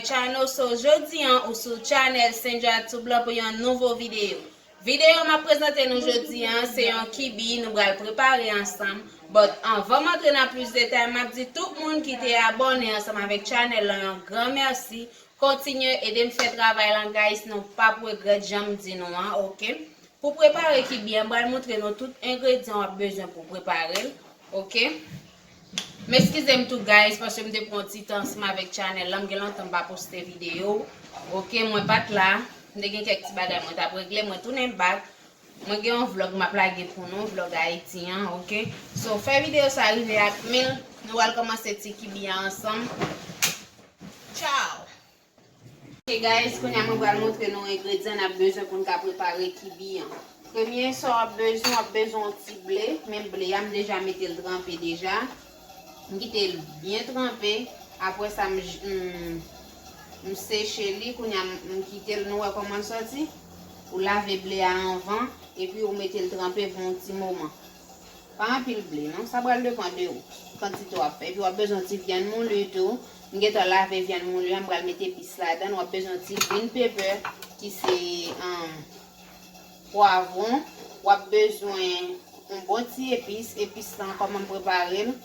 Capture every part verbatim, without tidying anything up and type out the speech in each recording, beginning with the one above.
Channel, so jodi an ou sou channel Sandra Tube la pou yon nouvo videyo. Videyo m ap prezante nou jodi an se yon kibi nou pral prepare ansanm. But anvan m antre nan plis detay, m ap di tout moun ki te abòne ansanm avèk channel la yon gran mèsi. Kontinye ede m fè travay lan, guys, nou p ap regrèt jan m di nou an, oke? Pou prepare kibi an, m pral montre nou tout engredyan w ap bezwen pou prepare l, oke? M eskize m tou, guys, paske m te pran yon ti tan ansanm avèk channel lan, m gen lontan m pa poste videyo, oke? Mwen pa t la, m te gen kèk ti bagay mwen t ap regle, mwen tounen back. Mwen gen yon vlog m ap lage pou nou, vlog Ayiti an, oke? So, fè videyo sa rive ak mil, nou pral kòmanse ti kibi an ansanm. Ciao! Ok, guys, kounye a mwen pral montre nou engredyan n ap bezwen pou n ka prepare kibi an. Premye sa w ap bezwen, w ap bezwen yon ti ble, men ble a m deja mete l tranpe deja. M kite l byen tranpe. Apre sa, m, m, m seche li. Kounye a, m, m kite l, nou wè kòman l sòti. Ou lave ble a anvan, epi ou mete l tranpe pou yon ti moman. Pa anpil ble, non. Sa pral depann de ou, kantite w ap fè. Epi w ap bezwen ti vyann mouli tou. M gentan lave vyann mouli an, m pral mete epis ladan l. W ap bezwen ti green pepper, ki se, um, pwavwon. W ap bezwen yon bon ti epis. Epis lan, kòman m prepare l?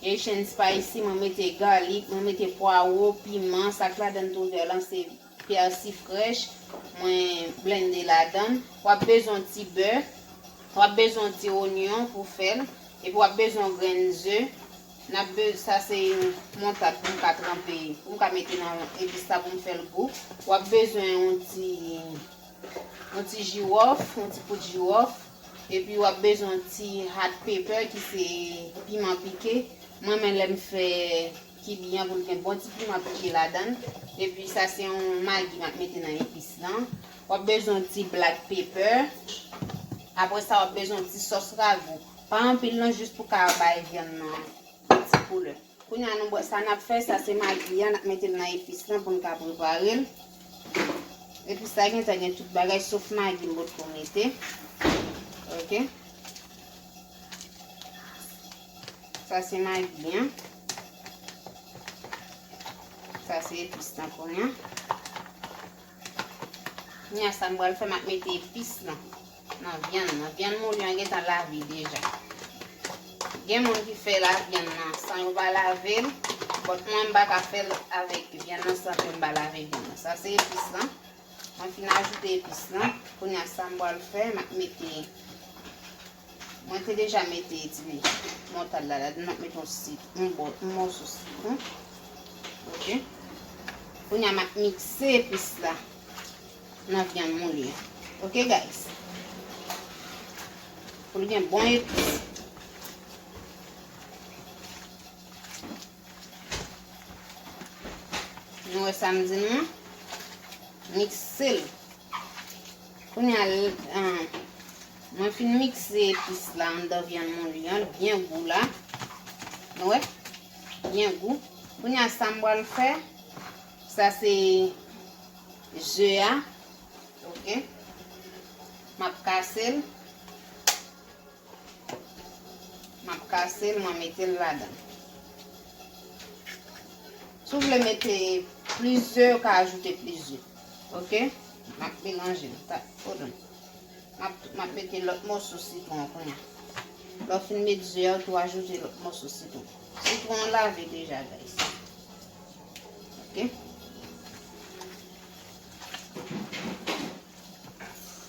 Haitian spicy, mwen mete garlic, mwen mete pwawo, piman, sa k ladan l tou vè lan se pèsi frèch, mwen blende ladan l. W ap bezwen yon ti bè, w ap bezwen yon ti onyon pou fè l, epi w ap bezwen yon grenn ze. N ap be-, sa se montad pou m ka tranpe, pou m ka mete nan epis la pou m fè l gou. W ap bezwen yon ti, yon ti jiwòf, yon ti poud jiwòf. Epi w ap bezwen yon ti hot pepper ki se piman pike. Mwen renmen lè m fè kibi an pou l gen bon ti piman pike ladan l. Epi sa se yon magi m ap mete nan epis lan. W ap bezwen yon ti black pepper. Apre sa, w ap bezwen yon ti sòs rago. Pa anpil non, jis pou ka bay vyann nan yon ti koulè. Kounye a nou bwè sa n ap fè, sa se magi a, n ap mete l nan epis lan pou n ka prepare l. Epis la gentan gen tout bagay, sof magi m potko mete. Ok. Sa se magi an. Sa se epis lan kounye a. Kounye a sa m pral fè, m ap mete epis lan nan vyann nan. Vyann mouli an gentan lave deja. Gen moun ki fè lavyann nan san yo pa lave l, but mwen m pa ka fè l avèk vyann nan san ke m pa lave vyann nan. Sa se epis lan. Mwen fin ajoute epis lan. Kounye a sa m pral fè, m ap mete Mwen te deja mete ti montad la ladan, m ap mete yon sit-, yon bò, yon mòso sitwon. Ok. Kounye a m ap mikse epis la nan vyann mouli an. Ok, guys. Pou l gen bon epis. Nou wè sa m di nou an? Mikse l. Kounye a, ah, mwen fin mikse epis la anndan vyann mouli an, l byen gou la. Nou wè? Byen gou. Kounye a, sa m pral fè, sa se ze a. Ok. M ap kase l. M ap kase l, mwen mete l ladan. Si w vle mete plis ze, ou ka ajoute plis ze. Ok? M ap melanje l. Ta, hold on. M ap, m ap mete lòt mòso sitwon an kounye a. Lè w fin met ze a, ou tou ajoute lòt mòso sitwon. Sitwon an lave deja, guys. Ok?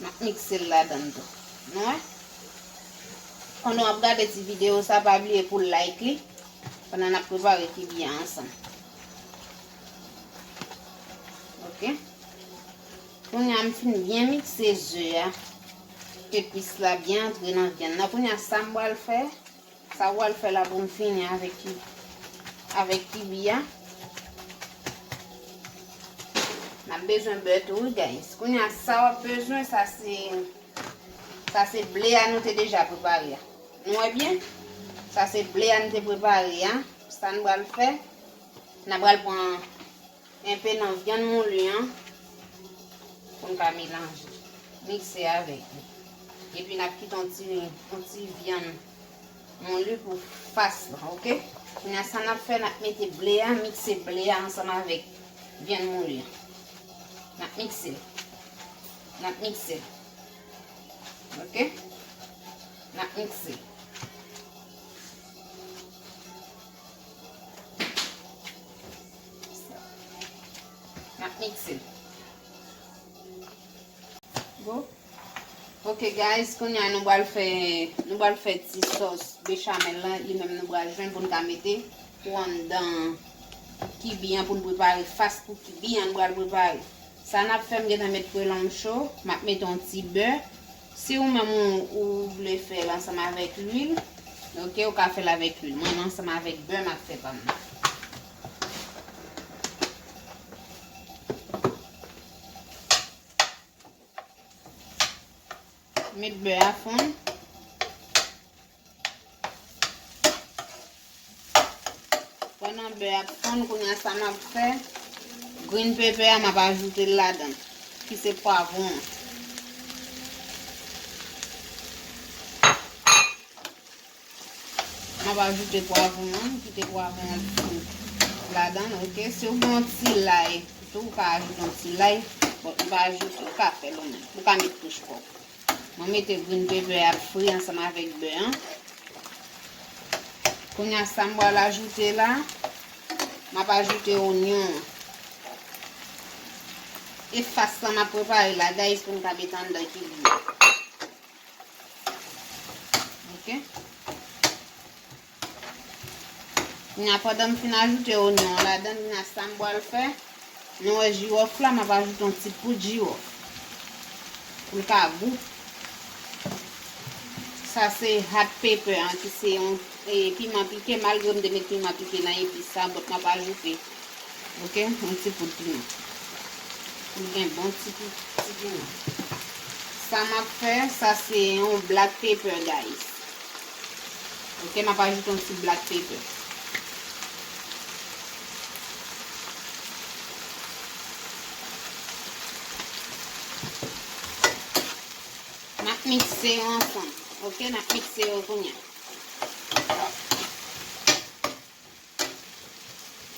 M ap mikse l ladan l tou. Nou wè? Pandan w ap gade ti videyo sa, pa bliye pou like li. Pandan n ap prepare kibi a ansanm. Ok. Kounye a m fin byen mikse ze a. Epis la byen antre nan vyann nan. Kounye a sa m pral fè. Sa w pral fè la pou n fini avèk ki-, avèk kibi a. N ap bezwen bè tou, wi, guys. Kounye a, sa w ap bezwen, sa se, sa se ble a nou te deja prepare a. Nou wè byen? Sa se ble a nou te prepare a. Sa n pral fè, n a pral pran enpe nan vyann mouli an pou n ka melanje, mikse avèk li. Epi n ap kite yon ti, yon ti vyann mouli pou fas lan, ok? Kounye a sa n ap fè, n ap mete ble a, mikse ble a ansanm avèk vyann mouli an. N ap mikse l. N ap mikse l. Ok? N ap mikse l. N ap mikse l. Bon. Ok, guys, kounye a nou pral fè, nou pral fè ti sòs bechamel la, li menm nou pral jwenn pou n ka mete pou anndan kibi an, pou n prepare fas pou kibi an, nou pral prepare. Sa n ap fè, m gentan met pwelon m cho, m ap mete yon ti bè. Si ou menm ou, ou vle fè l ansanm avèk lwil, ok, ou ka fè l avèk lwil. Mwen, ansanm avèk bè, m ap fè pa m nan. Met bè a fonn. Pandan bè a ap fonn, kounye a sa m ap fè, green pepper a m ap ajoute l ladan, ki se pwavwon an. M ap ajoute pwavwon an, kite pwavwon an fou ladan, ok. Si w gen yon ti lay tou, ou ka ajoute yon ti lay. Bon, ou pa ajoute, ou ka fè l ou menm. Ou ka met touch pòp. Mwen mete green pepper ap fri ansanm avèk bè an. Kounye a sa m pral ajoute la, m ap ajoute onyon an. E fas lan m ap prepare la, guys, pou n ka mete anndan kibi an. Ok. Kounye a, pandan m fin ajoute onyon an ladan, kounye a sa m pral fè, nou wè jiwòf la, m ap ajoute yon ti poud jiwòf pou l ka gou. Sa se hot pepper an, ki se yon, e, piman pike, malgre m te met piman pike nan epis sa, but m ap ajoute, ok, yon ti poud piman. Pou l gen bon ti, ti piman. Sa m ap fè, sa se yon black pepper, guys. Ok, m ap ajoute yon ti black pepper. M ap mikse yo ansanm. Ok, n ap mikse yo kounye a.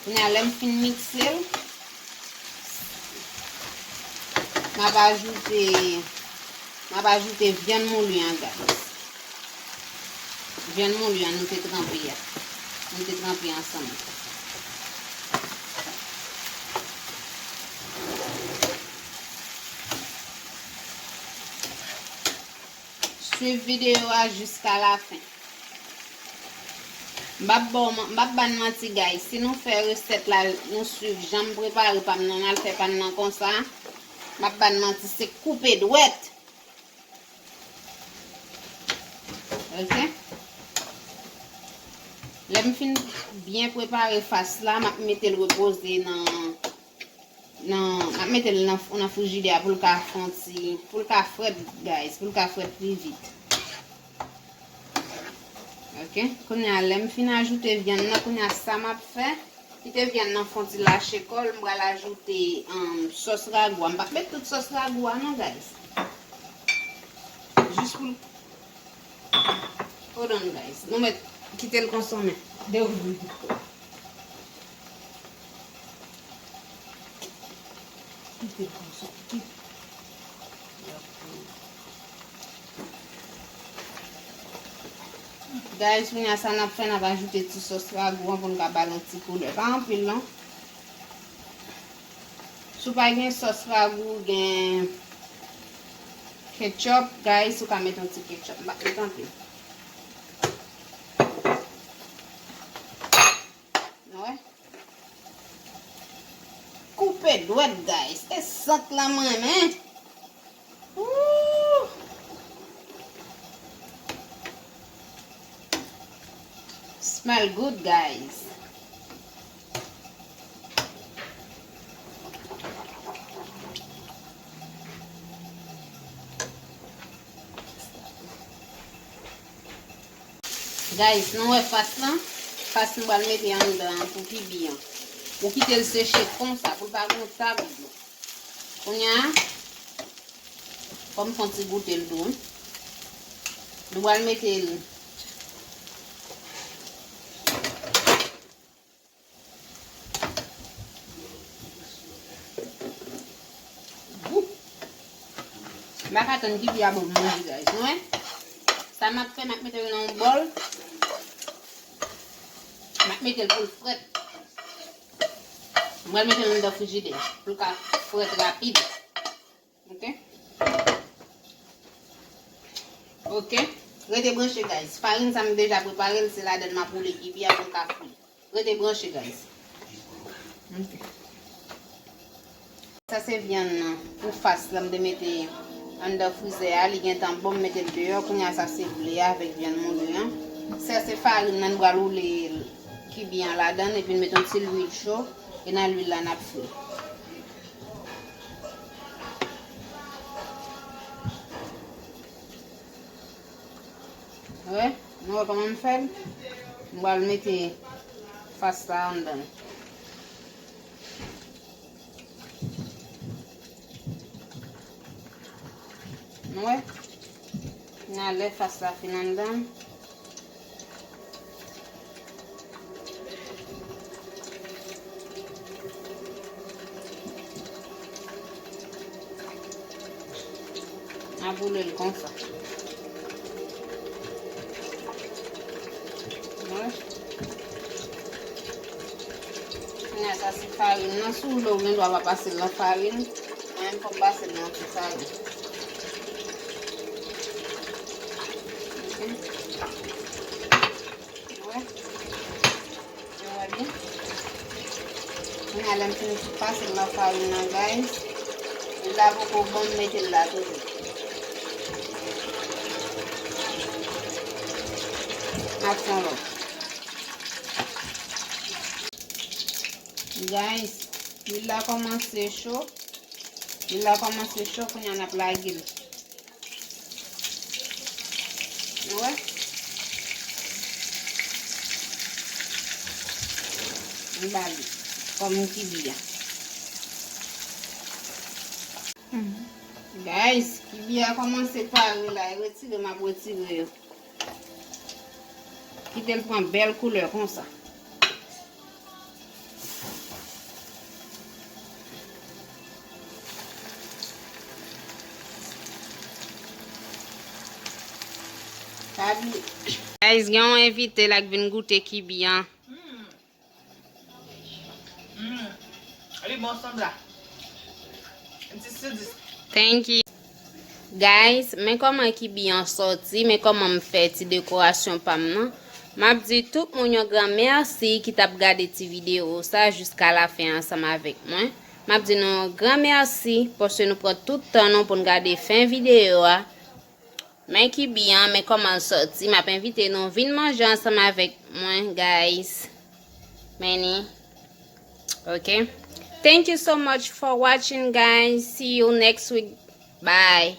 Kounye a, lè m fin mikse l, m ap ajoute, m ap ajoute vyann mouli an, guys. Vyann mouli an nou te tranpe a. Nou te tranpe ansanm. Swiv videyo a jiska lafen. M p ap ba w man-, m p ap ba n manti, guys. Si nou fè resèt la, nou swiv jan m prepare pa m nan, n al fè pa n nan konsa, m p ap ba n manti, se koupe dwèt. Ok? Lè m fin byen prepare fas la, m ap mete l repoze nan, nan, m ap mete l nan, nan frijidè a pou l ka fè yon ti, pou l ka frèt, guys, pou l ka frèt pi vit. Ok, kounye a, lè m fin ajoute vyann nan, kounye a, sa m ap fè, kite vyann nan fè yon ti lache kò l, m pral ajoute, um, sòs ragou a. M p ap met tout sòs ragou a, non, guys. Jis pou l Hold on, guys. Nou mèt kite l konsomen. Dewoule. Kite l konsomen. Kite. Guys, kounye a sa n ap fè, n ap ajoute ti sòs ragou an pou n ka ba l yon ti koulè. Pa anpil, non. Si w pa gen sòs ragou, gen ketchup, guys, ou ka met yon ti ketchup. M pa met anpil. Nou wè? Koupe dwèt, guys. E sant la m renmen. Ooh. Smell good, guys. Guys, nou wè fas lan? Fas nou pral mete anndan an pou kibi an. Ou kite l seche konsa pou l pa gen yon tab dlo. Kounye a, fò m fè yon ti goute l tou, wi. Nou pral mete l. Guys, M pa ka tann kibi a bon pou manje, guys. Nou wè? Sa m ap fè, m ap mete l nan yon bòl. M ap mete l pou l frèt. M pral mete l anndan frijidè pou l ka frèt rapid. Ok? Ok. Rete branche, guys. Farin sa m deja prepare l, se ladan l m ap woule kibi a pou l ka fri. Rete branche, guys. Ok. Sa se vyann nan pou fas la m te mete anndan frizè a, li gentan bon, m mete l deyò. Kounye a sa se ble a avèk vyann moulen an. Sa se farin nan, nou pral woule kibi an ladan l, epi n mete yon ti lwil cho, e nan lwil la n ap fri. Wè, nou wè kòman m fè l? M pral mete fas la anndan l. Nou wè? Nan lè fas la fin anndan l. N ap boule l konsa. Wè. Kounye a sa se farin nan. Si w vle, ou gen dwa pa pase l nan farin. Mwen menm, fò m pase l nan ti farin. Ok. Wè. Yo wè byen. Kounye a, lè m fin pase l nan farin nan, guys, lwil la poko bon, m mete l la toujou. M ap fè yon lòt. Guys, lwil la kòmanse cho. Lwil la kòmanse cho, kounye a n ap lage l. Nou wè? M ba li kòm kibi a. Guys, kibi a kòmanse pare la, e retire m ap retire yo. Kite l pran bèl koulè konsa. Pa bliye. Guys, gen yon envite la k vin goute kibi an. Li bon sanble. Dis sou dis. Thank you. Guys, men kòman kibi an sòti, men kòman m fè ti dekorasyon pa m nan. M ap di tout moun yon gran mèsi ki t ap gade ti videyo sa jiska lafen ansanm avèk mwen. M ap di nou yon gran mèsi paske nou pran tout tan nou pou n gade fen videyo a. Men kibi an, men kòman l sòti. M ap envite nou vin manje ansanm avèk mwen, guys. Men li. Ok. Thank you so much for watching, guys. See you next week. Bye.